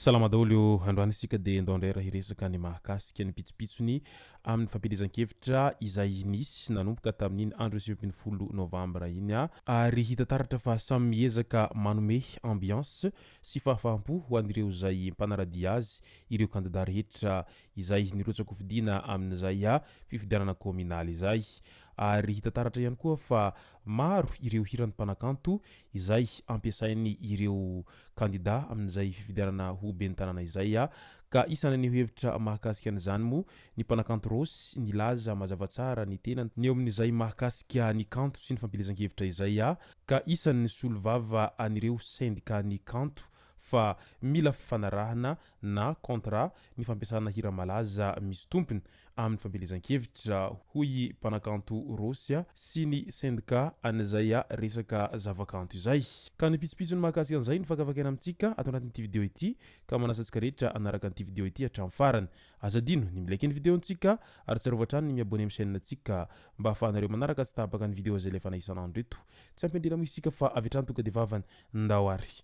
Salama daholo, androany isika dia ndao indray raha hiresaka ny mahakasika ny pitsopitsony amin'ny fampielezan-kevitra izay nisy nanomboka tamin'iny andro 19 novambra iny ary hita taratra fa samy miezaka manome ambiance sy fahafaham-po ho an'ireo izay mpanara-dia azy ireo kandida rehetra izay nirotsa-kofidina amin'izay fifidianana kaominaly izay ary hita taratra ihany koa fa maro ireo hiran'ny mpanakanto izay ampiasainy ireo kandida amin'izay fifidianana ho ben'ny tanàna izay ka isan'ny naneho hevitra mahakasika an'izany moa ny mpanakanto Rossy nilaza mazava tsara ny tenany ny eo amin'izay mahakasika ny kanto sy ny fampielezan-kevitra izay ka isan'ny nisolo vava an'ireo sendikan'ny kanto fa mila fifanarahana na contrat ny fampiasana hira malaza misy tompony amin'ny fampielezan-kevitra, hoy i mpanakanto Rossy sy ny sendika an'izay resaka zavakanto izay. Ka ny pitsopitsony mahakasika an'izay no fakafakaina amintsika ato anatin'ity video ity ka manasa antsika rehetra hanaraka an'ity video ity hatramin'ny farany. Aza adino ny mi-like ny video-ntsika ary tsarovy hatrany ny mi-abonner amin'ny chaîne-ntsika mba ahafahanareo manaraka tsy tapaka ny video izay alefanay isan'andro eto. Tsy ampy andrina moa isika fa avy hatrany tonga dia vavany. Ndao ary.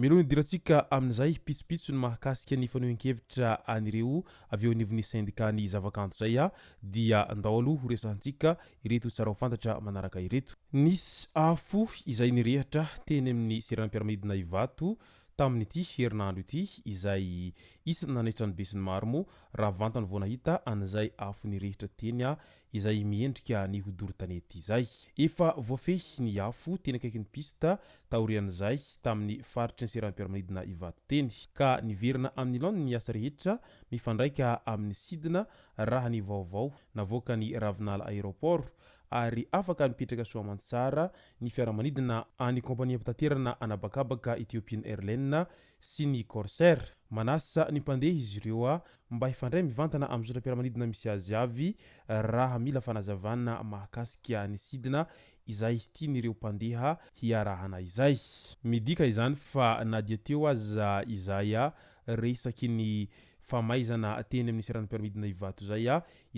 Mialoha ny hidirantsika amin'izay pitsopitsony mahakasika ny fanehoan-kevitra an'ireo avy eo anivon'ny sendikan'ny zavakanto izay dia ndao aloha horesahantsika ireto tsara ho fantatra manaraka ireto. Nisy afo izay nirehatra teny amin'ny seranam-piaramanidina Ivato tamin'ity herinandro ity izay isan'ny nanaitra ny besinimaro moa raha vantany vao nahita an'izay afo nirehitra teny izay miendrika ny ho doro tanety izay. Efa voafehy ny afo teny akaikin'ny piste taorian'izay tamin'ny faritry ny seranam-piaramanidina Ivato teny ka niverina amin'ny laoniny ny asa rehetra mifandraika amin'ny sidina raha ny vaovao navoakan'ny Ravinala Aéroport ary afaka mipetraka soa aman-tsara ny fiaramanidina an'ny kaompaniam-pitaterana an'habakabaka Ethiopian Airlines sy ny Corsair. Manasa ny mpandeha izy ireo mba hifandray mivantana amin'ny zotram-piaramanidina misy azy avy raha mila fanazavana mahakasika ny sidina izay tian'ireo mpandeha hiarahana izay. Midika izany fa na dia teo aza izay resaky ny famaizana teny amin'ny seranam-piaramanidina Ivato izay,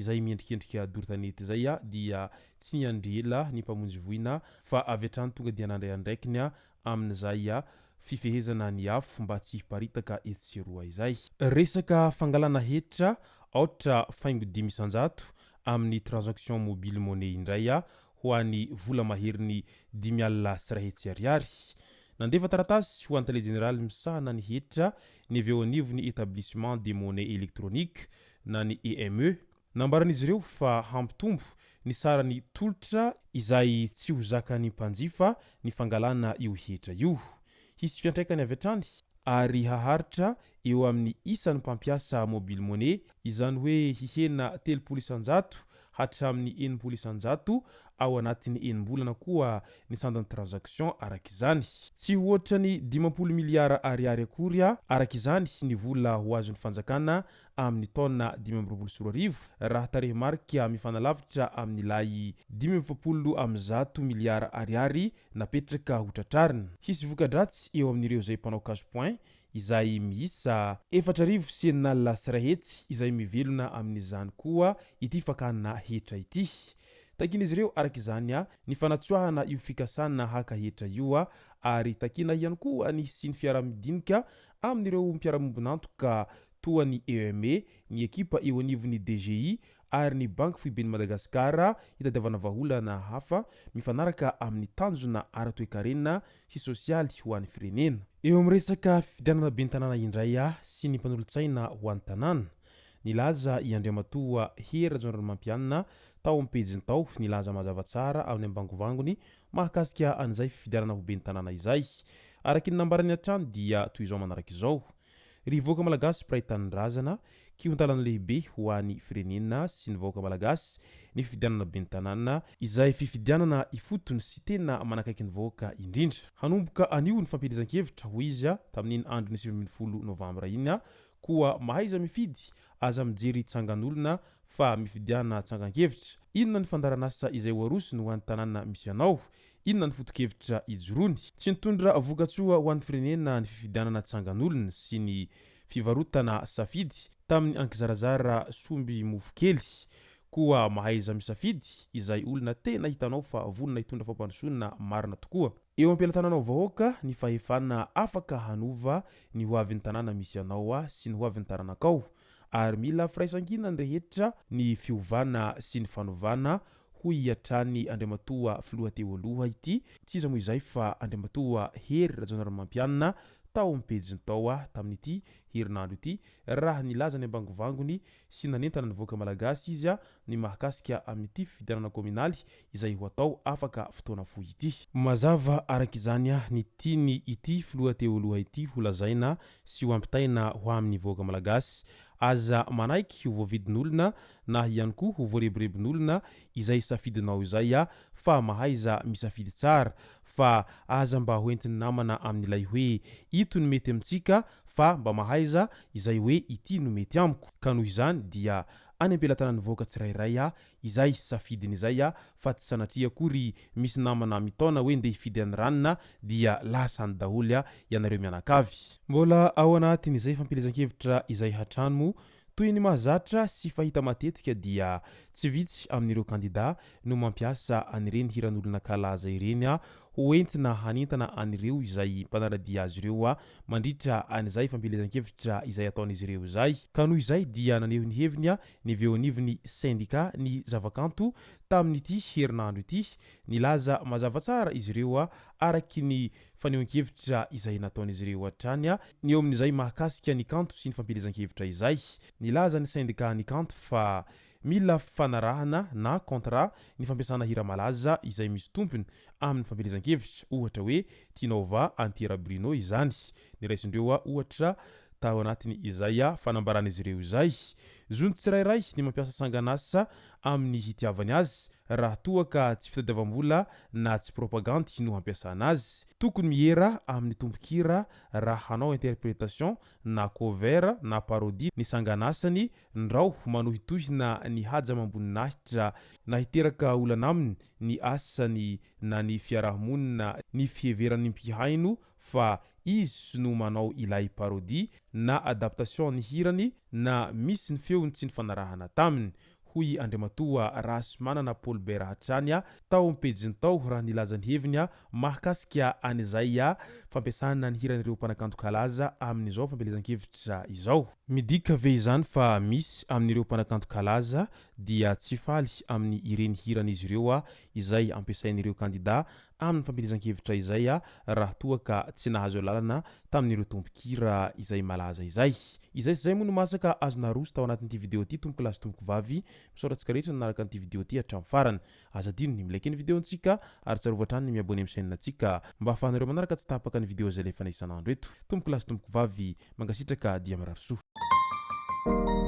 izay miendrikendrika doro tanety izay dia tsy niandry ela ny mpamonjy voina fa avy hatrany tonga dia nandray andraikiny amin'izay fifehezana ny afo mba tsy hiparitaka etsy sy eroa izay. Resaka fangalana hetra aotra faingo 5% amin'ny transaction mobile money indray ho an'ny vola maherin'ny 105 ariary. Nandefa taratasy ho an'ny tale jeneraly misahana ny hetra ny avy eo anivon'ny Etablissement des monnaies électroniques na ny EME. Nambaran'izy ireo fa hampitombo ny saran'ny tolotra izay tsy ho zakan'ny mpanjifa ny fangalana io hetra io. Hisy fiantraikany avy hatrany ary haharitra eo amin'ny isan'ny mpampiasa mobile money, izany hoe hihena 30% hatramin'ny 60% ao anatin'ny enim-bolana koa ny sandan'ny transaction araka izany. Tsy hoatra ny 50 miliara ariary akory araka izany ny vola ho azon'ny fanjakana amin'ny taona 2025 raha tarehimarika mifanalavitra amin'ilay 145 miliara ariary napetraka ho tratrarina. Hisy voka-dratsy eo amin'ireo izay mpanao cash point izay miisa 146 izay mivelona amin'izany koa ity fakana hetra ity. Takian'izy ireo araka izany ny fanatsoahana io fikasana haka hetra io ary takiana ihany koa ny hisian'ny fiaraha-midinika amin'ireo mpiara-miombon'antoka toa ny EME, ny ekipa eo anivon'ny DGI ary ny Banky Foiben'i Madagasikara hitadiavana vahaolana hafa mifanaraka amin'ny tanjona ara-toekarena sy sosialy ho an'ny firenena. Eo amin'ny resaka fifidianana ben'ny tanàna indray sy ny mpanolotsaina ho an'ny tanàna, nilaza i Andriamatoa Hery Rajaonarimampianina tao amin'ny pejiny tao nilaza mazava tsara amin'ny ambangovangony mahakasika an'izay fifidianana ho ben'ny tanàna izay. Araky ny nambarany hatrany dia toy izao manaraka izao. Ry vahoaka Malagasy mpiray tanindrazana, kihon-dalana lehibe ho an'ny firenena sy ny vahoaka Malagasy ny fifidianana ben'ny tanàna, izay fifidianana ifotony sy tena manakaiky ny vahoaka indrindra. Hanomboka anio ny fampielezan-kevitra, hoy izy tamin'iny andron'ny 19 novambra iny. Koa mahaiza mifidy, aza mijery tsangan'olona fa mifidiana tsangan-kevitra. Inona ny fandaharan'asa izay ho arosony ho an'ny tanàna misy anao? Inona ny foto-kevitra ijoroany? Tsy nitondra vokatsoa ho an'ny firenena ny fifidianana tsangan'olona sy ny fivarotana safidy tamin'ny ankizarazara somby mofo kely. Koa mahaiza misafidy izay olona tena hitanao fa vonona hitondra fampandrosoana marina tokoa. Eo am-pelatananao vahoaka ny fahefana afaka hanova ny hoavin'ny tanàna misy anao sy ny hoavin'ny taranakao. Ary mila firaisankina ny rehetra ny fiovana sy ny fanovana hoy hatrany Andriamatoa Filoha teo aloha ity, tsy iza moa izay fa Andriamatoa Hery Rajaonarimampianina tao amin'ny pejiny tao tamin'ity herinandro ity raha nilaza ny ambangovangony sy nanentana ny vahoaka malagasy izy ny mahakasika amin'ity fifidianana kaominaly izay ho atao afaka fotoana fohy ity. Mazava araka izany ny tiany ity filoha teo aloha ity ho lazaina sy ho ampitaina ho amin'ny vahoaka malagasy. Aza manaiky ho voavidin'olona na ihany koa ho voarebirebin'olona izay safidinao izay fa mahaiza misafidy tsara fa aza mba hoentin'ny namana amin'ilay hoe ito no mety amintsika fa mba mahaiza izay hoe ity no mety amiko ka noho izany dia any am-pelatanan'ny vahoaka tsirairay izay safidiny izay fa tsy sanatria akory misy namana mitaona hoe ndeha hifidy an'i ranona dia lasa any daholo ianareo mianakavy. Mbola ao anatin'izay fampielezan-kevitra izay hatrany moa Toy ny mahazatra sy fahita matetika dia tsy vitsy amin'ireo kandida no mampiasa an'ireny hiran'olona kalaza ireny ho entina hanentana an'ireo izay mpanara-dia azy ireo mandritra an'izay fampielezan-kevitra izay ataon'izy ireo izay. Ka noho izay dia naneho ny heviny ny avy eo anivon'ny sendika ny zavakanto tamin'ity herinandro ity. Nilaza mazava tsara izy ireo araky ny fanehoan-kevitra izay nataon'izy ireo hatrany ny eo amin'izay mahakasika ny kanto sy ny fampielezan-kevitra izay. Nilaza ny sendika ny kanto fa mila fanarahana na contrat ny fampiasana hira malaza izay misy tompony amin'ny fampielezan-kevitra, ohatra hoe Tianao va an'i Bruno izany. Niraisindreo ohatra tao anatiny izay fanambaran'izy ireo izay. Zon'ny tsirairay ny mampiasa sangan'asa amin'ny hitiavany azy raha toa ka tsy fitadiavam-bola na tsy propagandy no hampiasana azy. Tokony miera amin'ny tompon-kira raha hanao interprétation na cover na parodie ny sangan'asany ndrao manohitohina ny haja amam-boninahitra na hiteraka olana aminy ny asany na ny fiaraha-monina ny fiheveran'ny mpihaino fa izy no manao ilay parodie na adaptation ny hirany na misy ny feony tsy nifanarahana taminy hoy Andriamatoa Rahasimanana Paul Bert hatrany tao amin'ny pejiny tao raha nilaza ny heviny mahakasika an'izay fampiasana ny hiran'ireo mpanakanto kalaza amin'izao fampielezan-kevitra izao. Midika ve izany fa misy amin'ireo mpanakanto kalaza dia tsy faly amin'ny ireny hiran'izy ireo izay ampiasain'ireo kandida amin'ny fampielezan-kevitra izay raha toa ka tsy nahazo alalana tamin'ireo tompon-kira izay malaza izay. Izay sy izay moa no masaka azo naroso tao anatin'ity video ity tompoko lahy sy tompoko vavy. Misaotra antsika rehetra nanaraka an'ity video ity hatramin'ny farany. Aza adino ny mi-like ny video-ntsika ary tsarovy hatrany ny mi-abonner amin'ny chaîne-ntsika mba ahafahanareo manaraka tsy tapaka ny video izay alefana isan'andro eto. Tompoko lahy sy tompoko vavy, mankasitraka dia mirary soa.